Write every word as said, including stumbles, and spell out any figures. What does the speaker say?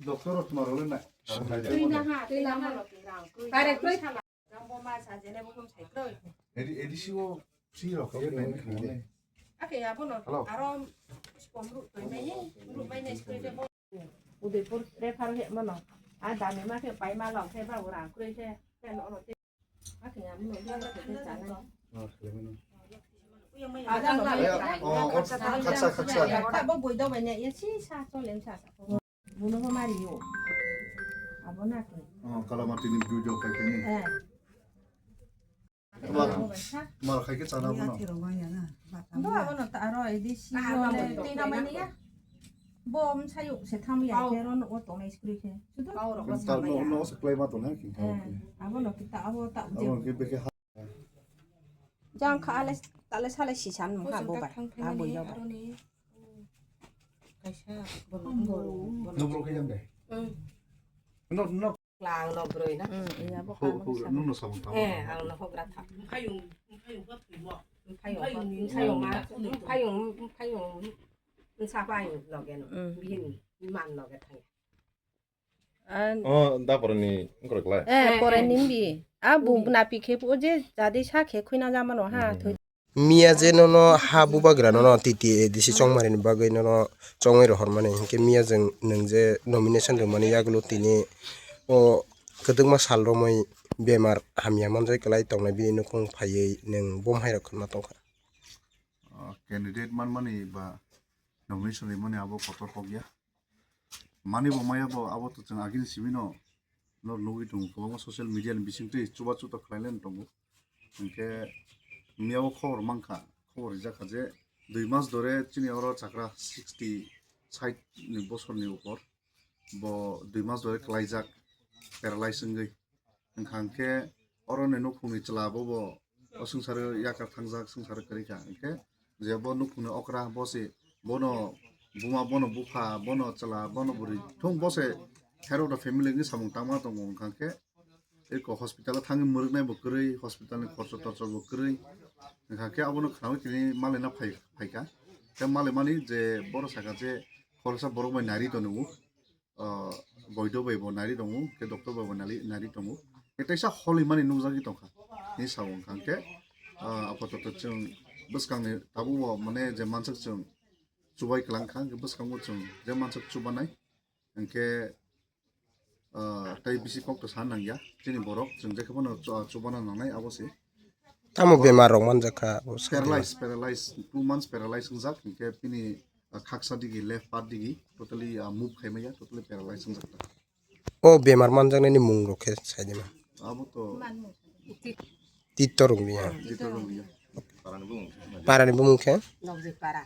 Doctor rok tuma role na. Twi na ha, twi na ha. Direct twi. Edi, edi si o free rok. Ake abono. Hello. Aro spom ru twi mai ni, ru mai ni spray de. Udaipur refer he mano. A dami ma khe pai ma lok khe ba ura kroi khe. Ken ono te. Ake abono. Oh, khaksa, khaksa. Bo boi do bai ne, ye si sa chole sa sa. Buno bo mari o. Abo na khe. Oh, Kalamati ni video khai khai ni. Eh. Mar, mar khai khe chana bono. Bo abono ta aro edi si o le twi na mani ya. Bo msayo se tham ya khe ro no o tongnai screen khe. Sudo. Tar no, no se klai ma tongnai khe. Eh, abono kita abo ta. Abo khe bekhe ha. Jang kha ale, tale sale si san ha bo bai. A bo yo bai. Kaisa borok. Nubro khe jang de. No, no. Klang no broi na. Hmm, iya bo. Ho, ho, nung no samung tamo. Eh, ang no hogra tha. Phayung, phayung ba phayung. Phayung, phayung ma, phayung, phayung. Sa phayung loge no. Hmm. Bini man loge thang. An- Oh, da porani ngorok lai. Eh, pore nimbi. A bu napi khe po je jadi sa khe khuina jamano ha. Hmm. Thoi. Miya je nono ha bubagra nono T T A D C chongmani bagwi nono chongwi rohormani, hinkhe miya jwng nwng je nomination rwmani yagulo tini o kwdwkma sal romwi bemar hamya manjak kwlai tongnai bini nukhung phaiwi nwng bom hairok khwnma tongkha. Ah, candidate manmani ba nomination rwmani abo kotor kok ya. Mani bo maya bo abo to chwng agini simi no, no nugwi tongo, kwbangma social media ni bisingtwi chubachu to khlailai tongo. Hinkhe miya o khobor mankha, khobor rijak kha je dui mas dore chini oro chakra sixty, sait ni bosor ni upor bo dui mas dore klaijak, paralyze wngwi. Wngkha hwnkhe oro ni nukhungni chwla bobo o swngcharo yakar thangjak, swngcharo kwrwi kha. Hwnkhe je bo nukhungni okra bo se bono buma, bono bupha, bono chwla, bono bwrwi thung bo se hero da family ni samung tangma tongo. Wngkha hwnkhe eko hospital o thangwi mwrwknai bo kwrwi, hospital ni khorcho torcho bo kwrwi. Wngkha hwnkhe abono khnaui tini malaina phai, phaikha. Khe malaimani je bono sakha je khoroksa borok bai nari tongo. Ah, boido bai bo nari tongo, khe doctor bai bo nari, nari tongo. Khe teisa holi mani nukjagwi tongkha. Ni sao wngkha hwnkhe, ah, apatot chwng bwskangni tabukbo mane je mansak chwng chubai kwlangkha, hwnkhe bwskango chwng je mansak chubanai. Hwnkhe, ah, tei bisi kokto sa nangya. Chini borok chwng jekhe phano chu-, chubana nangnai abo se. Tamo bemar rok manjak kha abo side o? Paralyze, paralyze, two months paralyze wngjak, hinkhe bini, ah, khaksa digi, left part digi, totally, ah, move khaimaya, totally paralyze wngjak ta. O bemar manjaknani mung rok khe sai di ma? Abo to Tito rung ya. Tito rung ya. Parani bumung khe? Nokjik para.